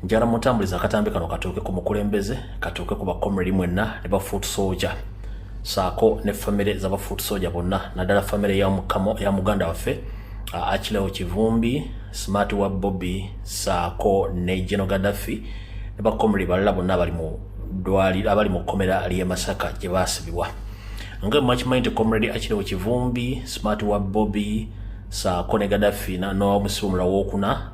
Njagala mutambuliza akatambi kano katuuke ku mukulembeze, katuuke ku bacomrade mwenna ne ba foot soldier, saako ne famire z'aba foot soldier bonna, naddala famire ya mukama ya muganda waffe Achileo Kivumbi, Smart wa Bobby, saako ne General Gaddafi ne bacomrade balala bonna abali mu ddwaliro, abali mu kkomera ly'e Masaka gye baasibibwa. Nga mwakimanyi nti Comrade Achileo Kivumbi, Smart wa Bobby, saako ne Gaddafi n'omusibe omulala wookuna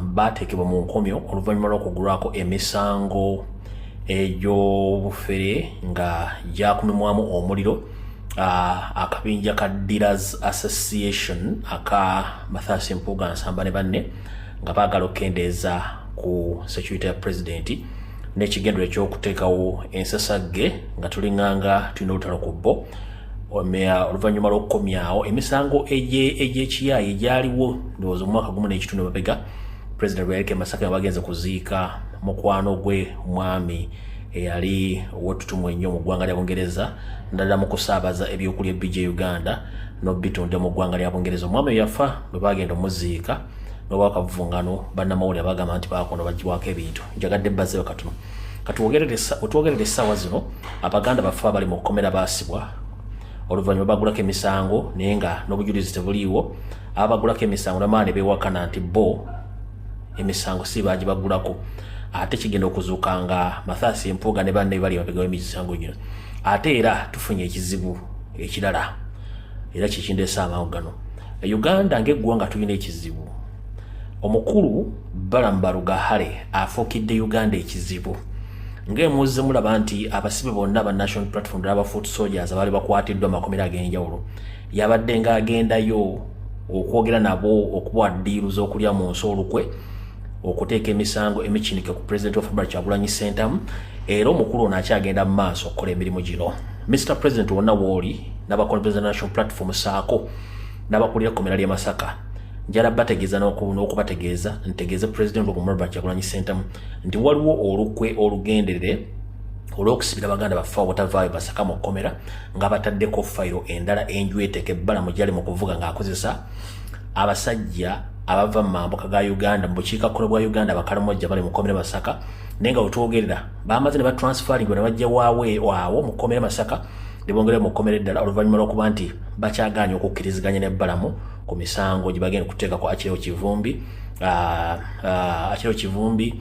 baateekebwa mu nkomyo oluvannyuma lw'okugulwako emisango egy'obufere nga gyakumimwamu omuliro akabinja ka Dealers Association aka Mathias Mpuuga Nsamba ne banne, nga baagala okukendeeza ku security ya president n'ekigendero ekyokuteekawo ensasagge nga tulinganga tulina olutalo ku bo. Oluvannyuma lw'okukomyawo emisango egy'ekiyaayi egyaliwo, ndowooza omwaka 1.5 mabega, president bwe yaliko e Masaka nga bagenze kuziika mukwano gwe, omwami eyali ow'ettutumu ennyo mu ggwanga lya Bungereza, naddala mu kusaabaza ebyokulya ebijja Uganda n'obitunda mu ggwanga lya Bungereza. Omwami oyo yafa, bwe bagenda omuziika n'obwakavuvungano, bannamawulire bagamba nti bakono bagibwako ebintu. Njagadde bazzeyo katono otwogerera essaawa zino abaganda baffe abali mu kkomera baasibwa oluvannyuma bagulako emisango, naye nga n'obujulizi tebuliiwo. Abagulako emisango namaana ne beewakana nti bo emisango si baagibagulako, ate kigenda okuzuuka nga Mathias Mpuuga ne banne bali emabega w'emisango gino. Ate era tufunye ekizibu ekirala, era kikindeesa amangu gano. Uganda ng'eggwanga tulina ekizibu. Omukulu Balaam Barugahare afuukidde Uganda ekizibu. Ng'emuzze mulaba nti abasibe bonna aba National Platform n'aba foot soldiers abaali bakwatiddwa amakomera ag'enjawulo, yabadde ng'agendayo okwogera nabo, okubawa deal z'okulya mu nsi olukwe, okuteeka emisango emikinike ku President of Robert Kyagulanyi Ssentamu. Era omukulu ono akyagenda mu maaso okukola emirimu gino. Mr President, wonna wooli n'abakulembeze National Platform saako n'abakulira ekkomera ly'e Masaka, njala bategeeza n'okubategeeza, ntegeeze President Robert Kyagulanyi Ssentamu nti waliwo olukwe olugenderere olw'okusibira baganda baffe obutavaayo Masaka mu kkomera, nga bataddeko fayiro endala enjweteka ebbala gyali mu kuvuga ng'akozesa abasajja abava mu mambuka ga Uganda, mu bukiikakkono bwa Uganda, Abakalamojja bali mu kkomera Masaka. Naye nga wetwogerera bamaze ne batransferingibwa ne bajja waawe waawo mu kkomera Masaka ne bongera mu kkomera eddala, oluvannyuma lw'okuba nti bakyagaanye okukkiriziganya ne Balamu ku misango gye bagenda okuteekako Achileo Kivumbi,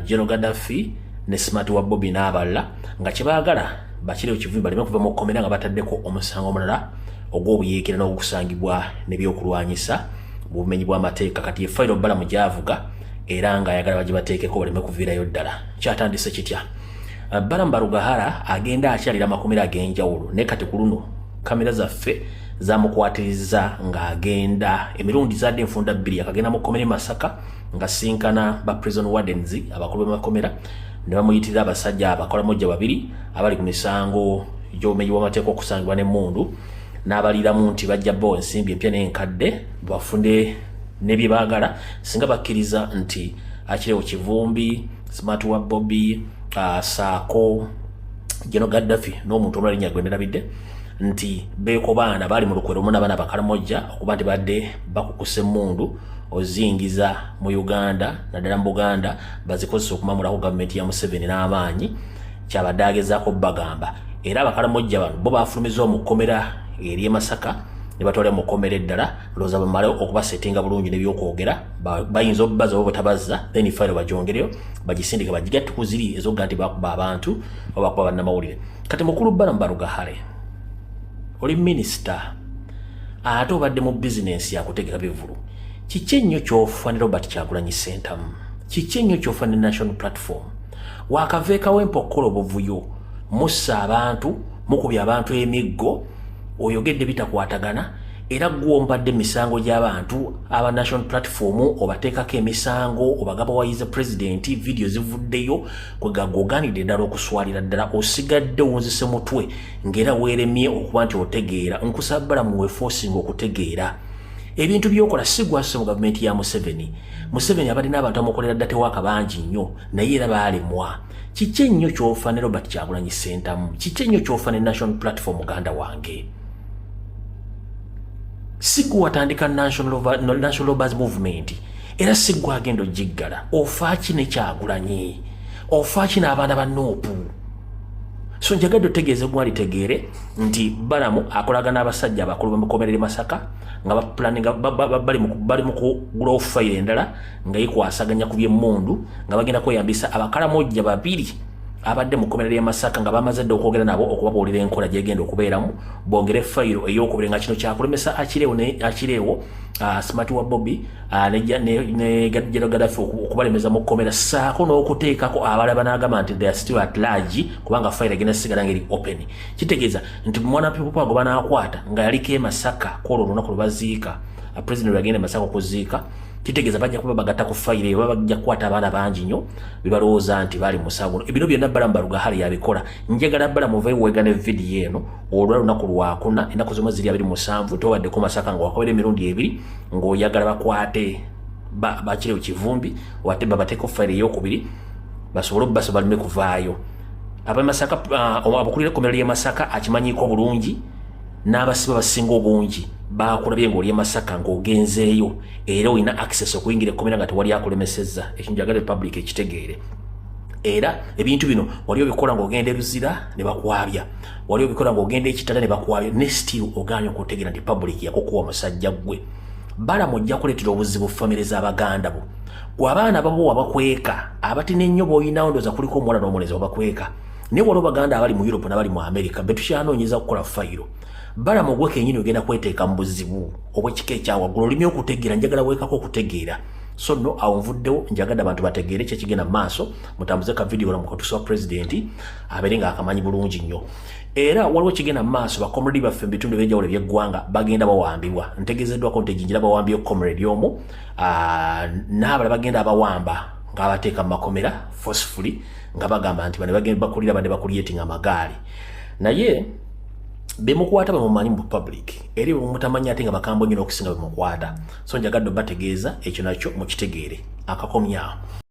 General Gaddafi ne Smart wa Bobby n'abalala, nga kyebaagala Achileo Kivumbi baleme kuva mu kkomera nga bataddeko omusango omulala ogw'obuyeekera n'okusangibwa n'ebyokulwanyisa mu bumenyi bw'amateeka. Kati efayiro Balamu gy'avuga era ng'ayagala bagibateekeko baleme kuviirayo ddala. Kyatandise kitya? Balamu Barugahara agenda akyalira amakomera ag'enjawulo, naye kati ku luno kamera zaffe zamukwatiriza ng'agenda emirundi zadde enfunda bbiri. Akagenda mu kkomera e Masaka nga sinkana ba prison wardens, abakulu b'amakomera, ne bamuyitirira abasajja abakalamojja babiri abali ku misango gy'obumenyi bw'amateeka okusangibwa n'emmundu, n'abaliramu nti bajja bo ensimbi empya n'enkadde bafune ne bye baagala singa bakkiriza nti Achileo Kivumbi, Smart wa Bobby, saako General Gaddafi n'omuntu omulala erinnya gwe nerabidde, nti beekobaana baali mu lukwero omu n'abaana Abakalamojja okuba nti badde bakukusa emmundu ozingiza mu Uganda, naddala mu Buganda, bazikozesa okumamulako gavumenti ya Museveni n'amaanyi. Kyabadde agezaako bagamba, era Abakalamojja bano bo bafulumizibwa mu kkomera ery'e Masaka ne batwala mu kkomera eddala, ndowooza bamale okubasetinga bulungi n'ebyokwogera. Bayinza obbaza oba butabazza, then fayiro bagyongereyo bagisindike bagigatte ku ziri ezogga nti bakuba abantu oba bakuba bannamawulire. Kati mukulu Balaam Barugahare, oli minisita ate obadde mu bizinensi yakutegeka bivulu, kiki ennyo kyofa ne Robert Kyagulanyi Ssentamu? Kiki ennyo kyofa ne National Platform? Wakaveekawo empa okukola obuvuyo, mussa abantu, mukubya abantu emiggo, oyogedde bitakwatagana, era gwombadde emisango gy'abantu aba National Platform, obateekako emisango, obagaba wayize president, vidiyo zivuddeyo, kwegagoganidde ddala okuswalira ddala. Osigadde wunzise mutwe ng'era weeremye okuba nti otegeera. Nkusaba Balamu weforcinga okutegeera ebintu byokola. Si gwasose mu gavumenti ya Museveni. Museveni abadde n'abantu amukolera dda tewaaka bangi nnyo, naye era baalemwa. Kiki ennyo kyofa ne Robert Kyagulanyi Ssentamu? Kiki ennyo kyofa ne National Platform? Muganda wange, si gwe watandika National Robbers Movement. Era si gwe agenda ogiggala. Ofaaki ne Kyagulanyi? Ofaaki n'abaana ba NUP? So njagadde otegeeza eggwanga litegeere nti Balamu akolagana n'abasajja abakulu bamukomerere Masaka nga baplaninga, bali mu kugulawo fayiro endala nga yikwasaganya ku byemmundu, nga bagenda kweyambisa abakalamojja babiri abadde mu kkomera ly'e Masaka, nga bamaze dda okwogera nabo okubabuulira enkola gyegenda okubeeramu, bongere fayiro eyokubiri, nga kino kyakulemesa Akireewo ne Akireewo, smart wa Bobi, ne General Gaddafi okubalemeza mu kkomera, ssaako n'okuteekako abalala banaagamba nti they are still at large, kubanga fayiro egenda sigala ngeri open. Kitegeeza nti mwana People Power gwe banaakwata nga yaliko e Masaka kwolwo olunaku lwe baziika president, lwe yagenda e Masaka okuziika, kitegeeza bajja kuba bagatta ku fayiro eyo, baba bajja kukwata abaana bangi nnyo bebalowooza nti bali musango. Ebino byonna Balamu Barugahara yabikola. Njagala Balamu ovayo weegana vidiyo eno olwa lunaku lwakuna, ennaku zomwezi ziri 27, tobaddeko Masaka nga wakobera emirundi ebiri ng'oyagala bakwate Bakirewo Kivumbi, wate babateeko fayiro eyokubiri basobole obubasa baleme kuvaayo. Abamasaka, abakulira ekkomera ly'e Masaka akimanyiiko bulungi, n'abasiba basinga obungi bakulabye ng'oli e Masaka ng'ogenzeeyo, era olina access okuyingira ekkomera nga tewali akulemesezza. Ekyo njagala public ekitegeere. Era ebintu bino wali obikola ng'ogenda e Luzira ne bakwabya, wali obikola ng'ogenda ekitala ne bakwabya, ne still ogaanye okutegeera nti public yakukuwa. Musajja ggwe Balamu, ojja kuleetera obuzibu famire z'abaganda bo. Gwe abaana babo wabakweka, abatina ennyo b'olinawo, ndowooza kuliko omuwala n'omulenzi wabakweka, naye waliwo baganda abali mu Europe n'abali mu America be tukyanoonyeza kukola fayiro. Balamu, gwe kenyini ogenda kweteeka mu buzibu obw'ekika ekyawaggulu. Olimi okutegeera, njagala weekako okutegeera. So nno awo nvuddewo, njagadde abantu bategeere kyekigenda mu maaso. Mutambuze ka vidiyo mukotusa wa pulezidenti abeere ng'akamanyi bulungi nnyo. Era waliwo kigenda mu maaso, bacomrade baffe mu bitundu ebyenjawulo ebyeggwanga bagenda bawambibwa. Ntegeezeddwako nti ejinjira bawambye comrade omu, n'abalala bagenda abawamba ng'abateeka mu makomera forcefully, nga bagamba nti bano bagenda bakulira bane bakulyetinga amagaali. Naye bemukwata bemumanyi mu public, eri bemutamanyi ate nga bakambwe nnyo n'okusinga bemukwata. So njagadde obategeeza ekyo nakyo mukitegeere. Akakomyawo.